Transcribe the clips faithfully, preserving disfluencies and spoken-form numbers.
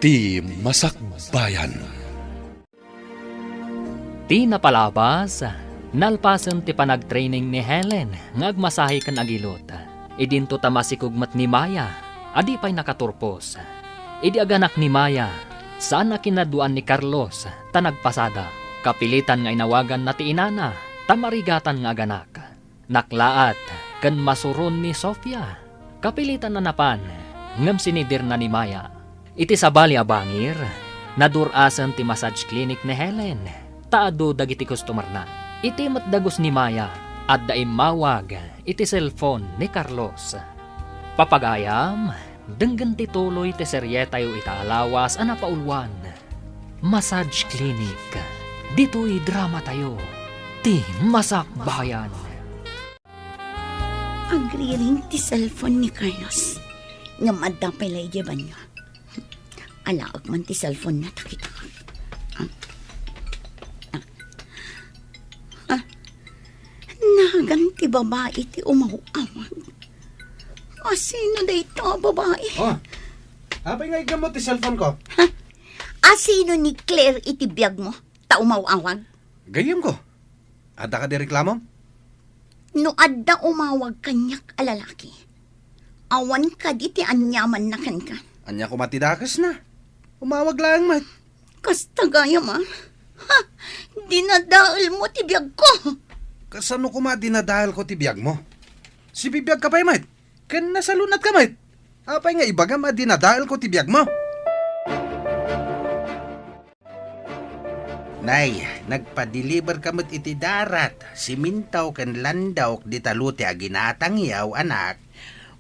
Ti Masakbayan. Ti napalabas, nalpasen ti panagtraining ni Helen nga agmasahe ken agilot. Idinto ta masikog met ni Maya a di pay nakaturpos. Idi aganak ni Maya, saan a kinaduan ni Carlos ta nagpasada. Kapilitan nga inawaganna ti inana ta marigatan nga aganak. Naklaat ken masuron ni Sofia. Kapilitan a napan, ngem sinidirna ni Maya. Iti sabali a bangir, nadur-asen ti massage clinic ni Helen, ta adu dagiti customerna. Iti met dagus ni Maya, adda immawag iti cellphone ni Carlos. Papagayam, denggen ti tuloy ti serietayo ita a lawas a napauluan. Massage Clinic. Ditoy dramatayo, ti Masakbayan. Agriring ti cellphone ni Carlos. Ngem adda pay la idiay banio. Alaek man ti cellphone na ta kita. Ah. Ah. Ah. Nagan ti babai ti umaw-awag. Asino dayta a babai? Oh. Apay nga igam mo ti cellphone ko? Ha? Asino ni Claire iti biag mo? Ta umaw-awag? Gayyem ko. Adda kadi reklamom? No adda umawag kaniak a lalaki, awan kadi ti aniamanna kenka. Ania koma ti dakesna? Umawag laeng met. Kasta gayam a. Ha? Dinadael mo ti biag ko. Kasano koma dinadael ko ti biag mo? Sibibiag ka pay met. Ken nasalunat ka met. Apay nga ibagam a dinadael ko ti biag mo? Nay, nagpa-deliver ka met iti darat, siminto ken landok dita lote a ginatangyaw, anak.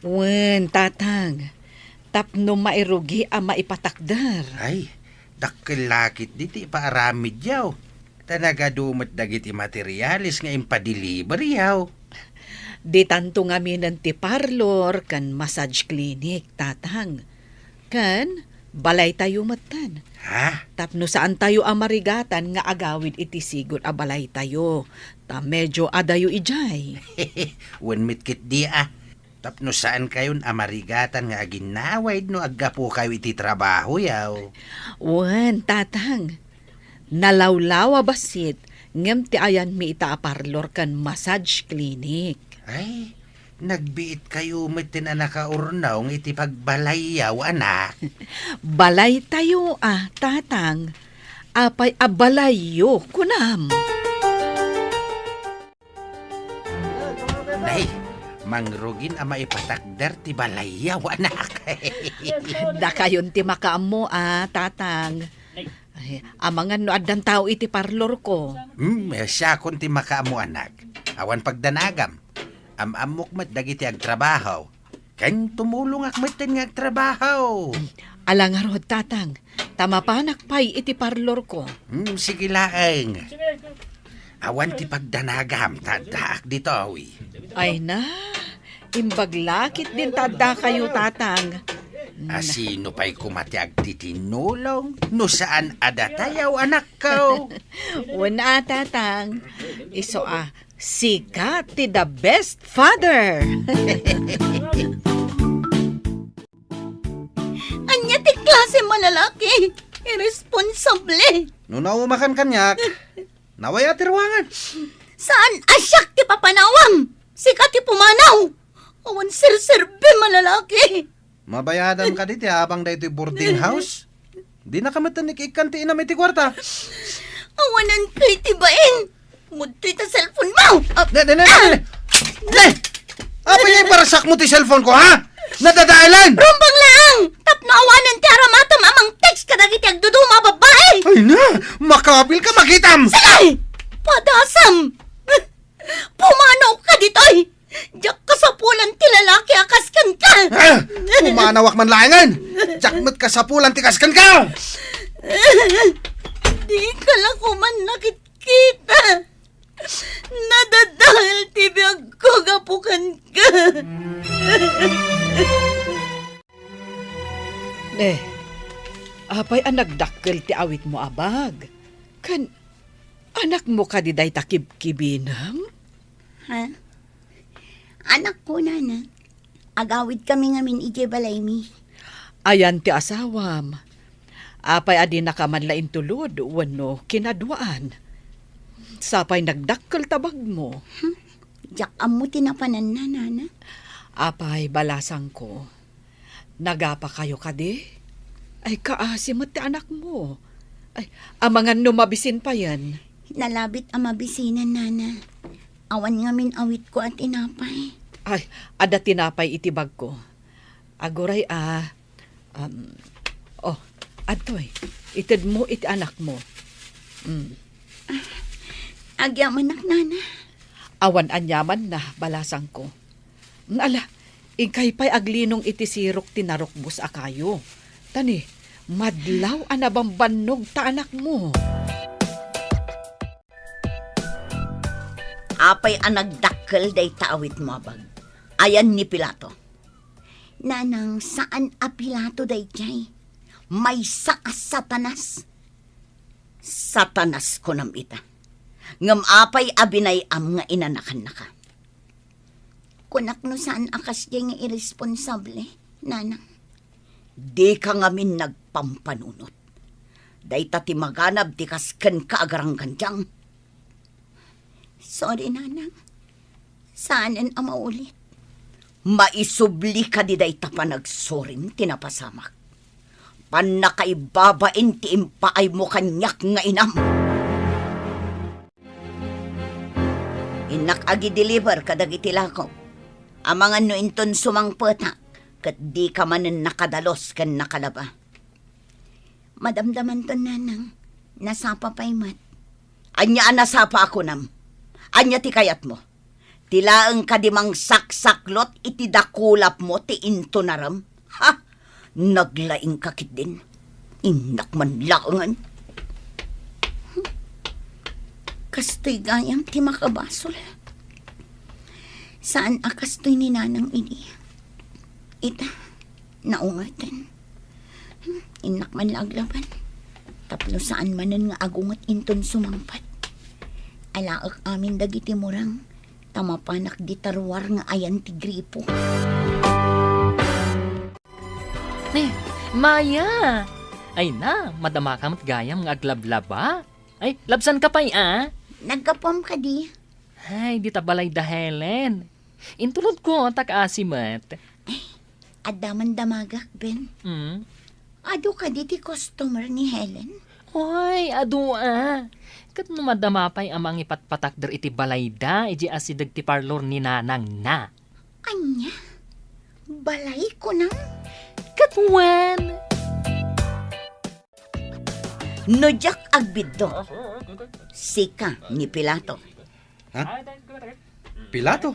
Wen, Tatang. Tapno mairugi a maipatakder. Ay, dakkel la ketdi ti ipaaramidyaw. Ta nagadu met dagiti materiales nga impa-deliver yaw. Ditanto ngaminen ti parlor ken massage clinic, Tatang. Ken balaytayo metten. Ha? Tapno saantayo a marigatan nga agawid iti sigud a balaytayo, ta medio adayo idiay. Wen met ketdi a. Tapno saankayon a marigatan nga aginnawid no aggapukayo iti trabahoyaw. Wen, Tatang. Nalawlaw a bassit, ngem ti ayanmi ita a parlor ken massage clinic. Ay, nagbiitkayo metten a nakaurnong iti pagbalayyaw, anak. Balaytayo a, Tatang. Apay a balayyo, kunam? Nay, mangrugin a maipatakder ti balayyaw, anak. Dakayon ti makaammo a, Tatang. Ay, amangan no addan tao iti parlorko. Hmm, siakon ti makaammo, anak. Awan pagdanagam. Am-ammok met dagiti agtrabaho. Ken tumulongak metten nga agtrabaho. Ala ngarud, Tatang, ta mapanak pay iti parlorko. Hmm, sige laeng. Awan ti pagdanagam, ta addaak ditoy. Ay na, imbag la ketdin ta addakayo, Tatang. Asino pay koma ti agtitinnulong no saan a datayaw, anakko? Wen a, Tatang. Isu a, sika ti the best father. Ania ti klase a lalaki? Irresponsable. No naumakan kaniak, nawaya ti ruangan. Saan a siak ti papanawam? Sika ti pumanaw. Awan serserbi a lalaki. Mabayadam kadi ti abang daytoy boarding house? Dinaka met ikkan ti inam iti kuarta. Awanan kay ti bain. Mudtoy ta cellphone mo. Ah, ne, ne, ne, ne, ne. Ne! Apay nga ibarsak mo ti cellphone ko, ha? Nadadaelan! Rumbeng laeng! Tapno awanan ti aramatam a mang-text kadagiti agduduma a babbai! Ay na! Makabil ka, makitam! Sige! Padasam! Pumanaw ka ditoy! Diak kasapulan ti lalaki a kas kenka! Ah! Pumanawak man laengen! Diak met kasapulan ti kas kenka! Di ka la koma nakitkita! Nadadael ti biagko gapu kenka! Ne, apay a nagdakkel ti awitmo a bag? Ken anakmo kadi dayta kibkibinem? Ha? Anakko, nana. Agawidkami ngamin idiay balaymi. Ayan ti asawam. Apay a dinaka man la intulod wenno kinaduaan? Sapay nagdakkel ta bagmo. Hmm, diak ammo ti napananna, nana. Apay, balasangko, nagapakayo kadi? Ay, kaasi met ti anakmo. Ay, amangan no mabisin payen. Nalabit a mabisinan, nana. Awan ngamin awitko a tinapay. Ay, adda tinapay iti bagko. Aguray a, um, oh, adtoy, itedmo iti anakmo. Mm. Agyamanak, nana. Awan aniamanna, balasangko. Ala, inkay pay aglinong iti sirok ti narukbos a kayo. Tani, madlaw a nabambannog ta anakmo. Apay a nagdakkel dayta awitmo a bag? Ayan ni Pilato? Nanang, saan a Pilato daydiay. Maysa a Satanas. Satanas kunam ita. Ngem apay a binay-am nga inanakannaka? Kunak no saan a kasdiay nga irresponsable, nanang. Dika ngamin nagpampanunot. Dayta ti maganab ti kas kenka a garanggandiang. Sorry, nanang. Saanen a maulit. Maisubli kadi dayta panagsorim ti napasamak. Pannakaibabain ti impaaymo kaniak nga inam. Innak agi-deliver kadagiti lakok. Amangan no inton sumangpetak, ket dika manen nakadalus ken nakalaba. Madamdamanton, nanang. Nasapa pay met. Ania a nasapa a kunam? Ania ti kayatmo? Ti laeng kadi mangsaksaklot iti dakulapmo ti intunarem? Ha? Naglaingka ketdin. Innak man laengen. Kastoy gayam ti makabasol. Saan a kastoy ni nanang idi. Ita, naungerten. Hmm, innak man la aglaban. Tapno saan manen nga agunget inton sumangpet. Alaek amin dagiti murang, ta mapanak dita ruar nga ayan ti gripo. Ne, Maya! Ay na, madamaka met gayam nga aglablaba. Ay, labsanka pay, a? Naggapuam kadi. Ay, dita balay da Helen. Intulodko, ta kaasi met. Ay, adda man damagak, Ben. Mm. Adu kadi ti customer ni Helen? Oy, adu a. Ket no madama pay a mangipatpatakder iti balayda, idiay asideg ti parlor ni nanangna. Ania? Balay kunam? Ket wen. No diak agbiddut, sika ni Pilato. Ha? Pilato?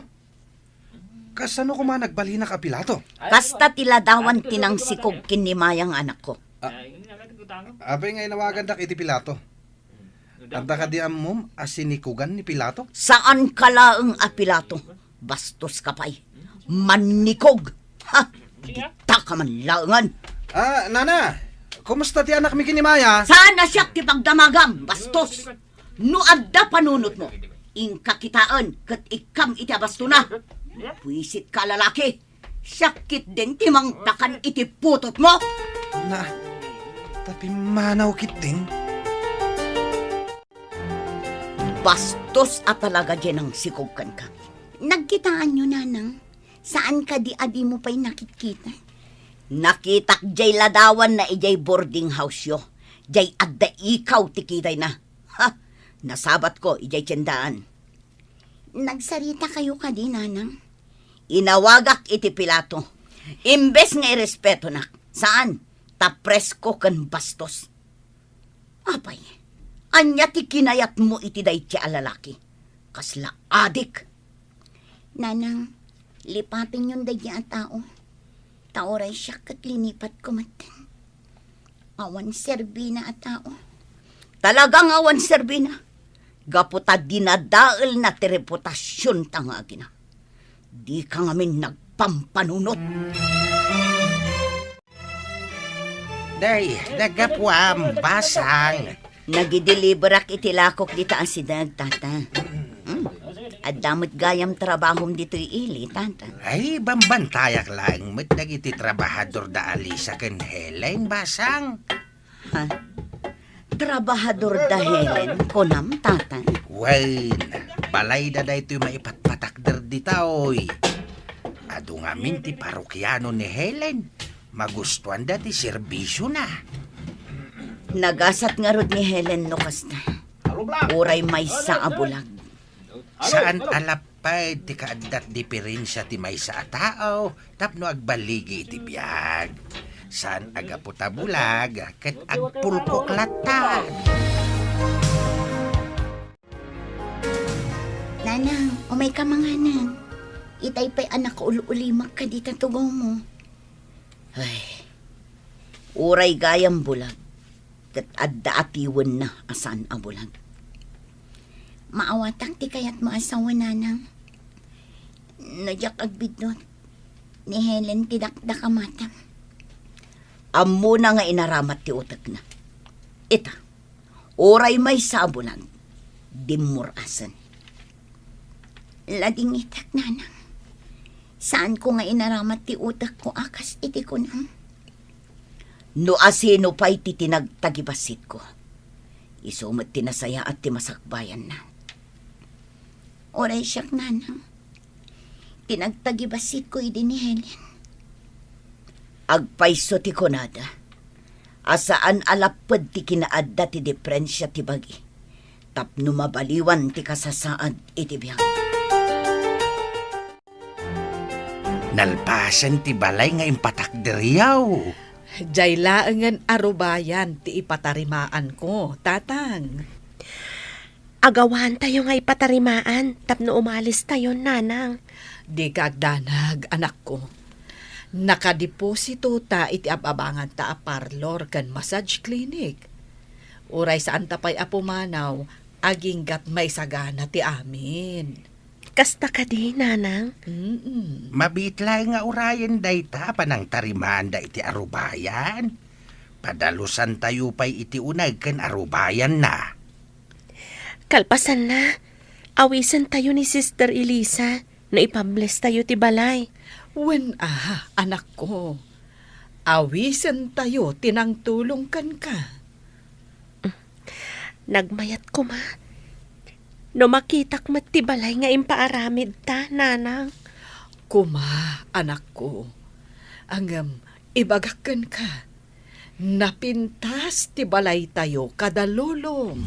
Kasano koma nagbalinak a Pilato? Kasta ti ladawan ti nangsikog ken ni Maya nga anakko. A-, apay nga inawagandak iti Pilato? Adda kadi ammom a sinikugan ni Pilato? Saanka laeng a Pilato. Bastoska pay. Mannikog. Ha? Dita ka man laengen. Ah, nana, kumusta ti anakmi ken ni Maya? Saan a siak ti pagdamagam, bastos. No adda panunotmo, inka kitaen ket ikkam iti abastona. Buisitka a lalaki. Siak ketdin ti mangpakan iti putotmo. Na, ta pimmanaw ketdin. Bastos a talaga diay nangsikog kenka. Nagkitaanyo, nanang? Saan kadi a dimo pay nakitkita? Nakitak diay ladawanna idiay boarding house-yo. Diay adda ikaw ti kitayna. Ha! Nasabatko idiay tiendaan. Nagsaritakayo kadi, nanang? Inawagak iti Pilato. Imbes nga irespetonak, saan, ta presko ken bastos. Apay, ania ti kinayatmo iti dayta a lalaki? Kasla adik. Nanang, lipatenyon dayta a tao. Ta uray siak ket linipatko metten. Awan serbina a tao. Talaga nga awan serbina. Gapu ta dinadaelna ti reputasionta nga agina. Dika ngamin nagpampanunot. Day, naggapuam, basang. Nagideliverak iti lakok dita asideg, tata. Hmm. Adda met gayam trabahom ditoy ili, tata. Ay, bambantayak laeng met dagiti trabahador da Alisa ken Helen, basang. Ha? Trabahador da Helen, kunam, Tatang? Wen, balayda daytoy maipatpatakder ditoy. Adu ngamin ti parokiano ni Helen. Magustuanda ti serbisiona. Nagasat ngarud ni Helen no kasta. Uray maysa a bulag. Saan a lapad ti kaaddat diferensia ti maysa a tao tapno agballigi iti biag. Saan a gapu ta bulag ket agpulkok latta. Nanang, umayka manganen. Itay pay a nakaul-ulimak kadita tugawmo. Ay, uray gayam bulag, ket adda atiwenna a saan a bulag. Maawatak ti kayatmo a sawen, Nanang. No diak agbiddut, ni Helen ti dakdakamatam. Ammona nga inaramat ti utekna. Ita, uray maysa a bulag, dimmur-asen. Ladingitak, Nanang. Saanko nga inaramat ti utekko a kas iti kunam. No asino pay ti tinagtagibasitko, isu met ti nasayaat ti masakbayanna. Uray siak, Nanang, tinagtagibasitko idi ni Helen. Agpayso ti kunada a saan a lapped ti kinaadda ti diferensia ti bagi tapno mabaliwan ti kasasaad iti biag. Nalpasen ti balay nga impatakderyaw. Diay laengen a rubayan ti ipatarimaanko, Tatang. Agawantayo nga ipatarimaan tapno umalistayon, Nanang. Dika agdanag, anakko. Nakadeposito ta iti ab-abanganta a parlor ken massage clinic. Uray saanta pay a pumanaw, aginggat maisagana ti amin. Kasta kadi, Nanang? Mm-mm. Mabiit laeng nga urayen dayta a panangtarimaanda iti arubayan. Padalusantayo pay iti uneg ken arubayanna. Kalpasanna, awisentayo ni Sister Elisa no ipablestayo ti balay. Wen a, anakko. Awisentayo ti nangtulong kenka. Nagmayat koma no makitak met ti balay nga impaaramidta, Nanang. Koma, anakko. Ngem, ibagak kenka, napintas ti balaytayo kada lulong.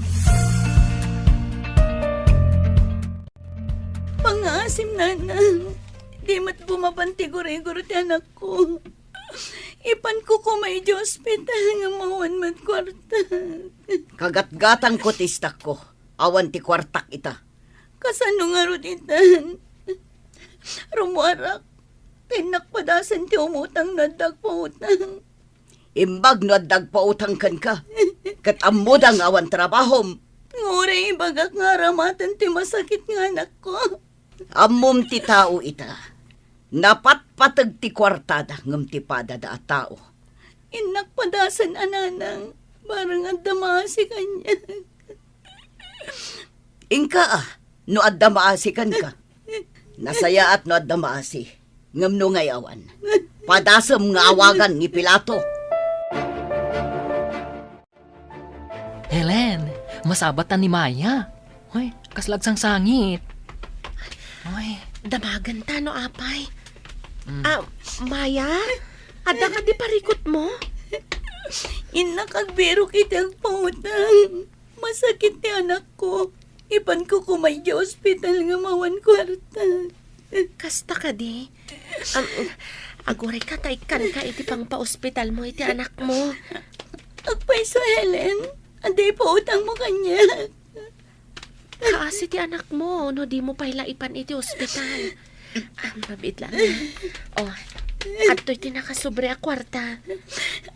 Pangngaasim, Nanang. Di met bumaban ti gurigor ti anakko. Ipanko koma idiay ospital ngem awan met kuarta. Kagatgatangko ti istakko. Awan ti kuartak ita. Kasano ngarud itan? Rummuarak. Innak padasen ti umutang no adda agpautang. Imbag no adda agpautang kenka. Ket ammoda nga awan trabahom. Nga uray ibagak nga aramaten ti masakit nga anakko. Ammom ti tao ita. Napatpateg ti kuartada ngem ti padada a tao. Innak padasen a, Nanang, bareng adda maasi kaniak. Inka a, no adda maasi kenka. Nasayaat no adda maasi, ngem no ngay awan, padasem nga awagan ni Pilato. Helen, masabatan ni Maya. Hoy, kasla agsangsangit. Hoy. Damagenta no apay. Mm. Ah, Maya? Adda kadi parikutmo? Innak agbirok iti agpautang. Masakit ti anakko. Ipanko koma idiay ospital ngem awan kuarta. Kasta kadi? Am, agurayka ta ikkanka iti pangpaospitalmo iti anakmo. Agpayso, Helen. Adda ipautangmo kaniak. Kaasi ti anakmo no dimo pay la ipan iti ospital. Ah, mabiit lang. Oh, adtoy ti nakasobra a kuarta.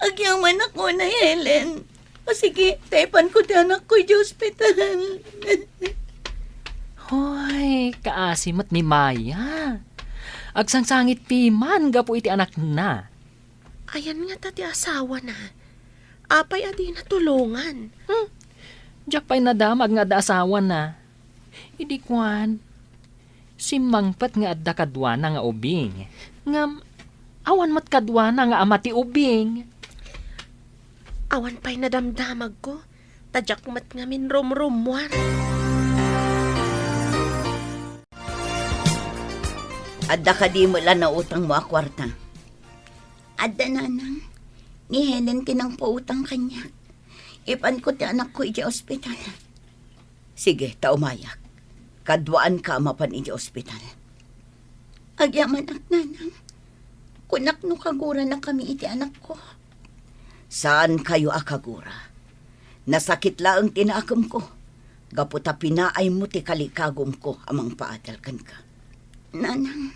Agyamanak unay, Helen. O sige, ta ipanko ti anakko idiay ospital. Hoy, kaasi met ni Maya. Agsangsangit piman gapu iti anakna. Ayan ngata ti asawana? Apay a dina tulongan? Hmm. Diak pay nadamag nga adda asawana. Idi kuan, simmangpet nga adda kaduana nga ubing. Ngem, awan met kaduana nga ama ti ubing. Awan pay nadamdamagko, ta diak met ngamin rumrummuar. Adda kadi met la nautangmo a kuarta? Adda, nanang. Ni Helen ti nangpautang kaniak. Ipanko ti anakko idiay ospital. Sige, ta umayak. Kaduaanka a mapan idiay ospital. Agyamanak, nanang. Kunak no kaguranakami iti anakko. Saankayo a kagura. Nasakit laeng ti nakemko, gapu ta pinaaymo ti kalikagumko a mangpaadal kenka. Nanang,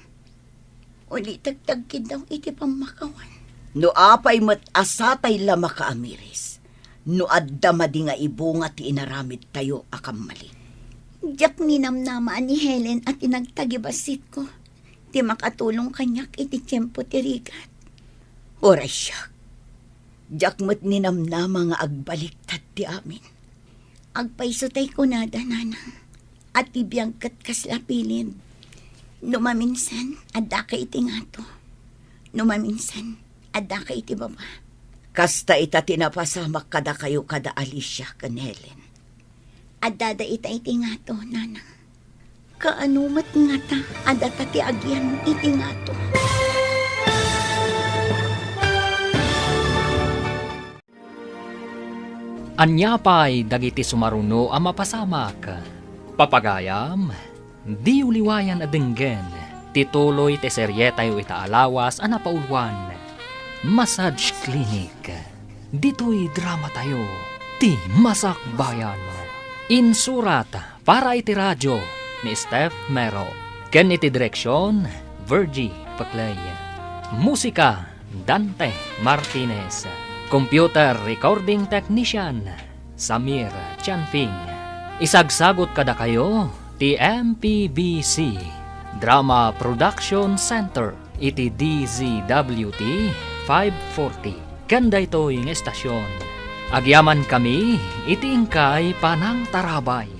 ulitek ti agkiddaw iti pammakawan. No apay met a satay la makaamiris, no adda madi nga ibunga ti inaramidtayo a kammalin. Diak ninamnama a ni Helen a ti nagtagibassitko ti makatulong kaniak iti tiempo ti rigat. Uray siak. Diak met ninamnama nga agbaliktad ti amin. Agpayso tay kunada, nanang, a ti biag ket kasla pilin. No maminsan, addaka iti ngato. No maminsan, addaka iti baba. Kasta ita ti napasamak kadakayo kada Alicia ken Helen. Addada ita iti ngato, nanang. Kaano met ngata a data ti agyam iti ngato? Ania pay dagiti sumaruno a mapasamak? Papagayam, diyo liwayan a denggen ti tuloy ti serietayo ita a lawas a napauluan, Massage Clinic. Ditoy dramatayo, ti Masakbayan. Insurat para iti radio ni Steph Mero, ken iti direksion, Virgie Paclay. Musika, Dante Martinez. Computer recording technician, Samir Chanping. Isagsagut kadakayo ti M P B C Drama Production Center iti D Z W T five forty. Ken daytoy nga estasion, agyamankami iti inkay panangtarabay.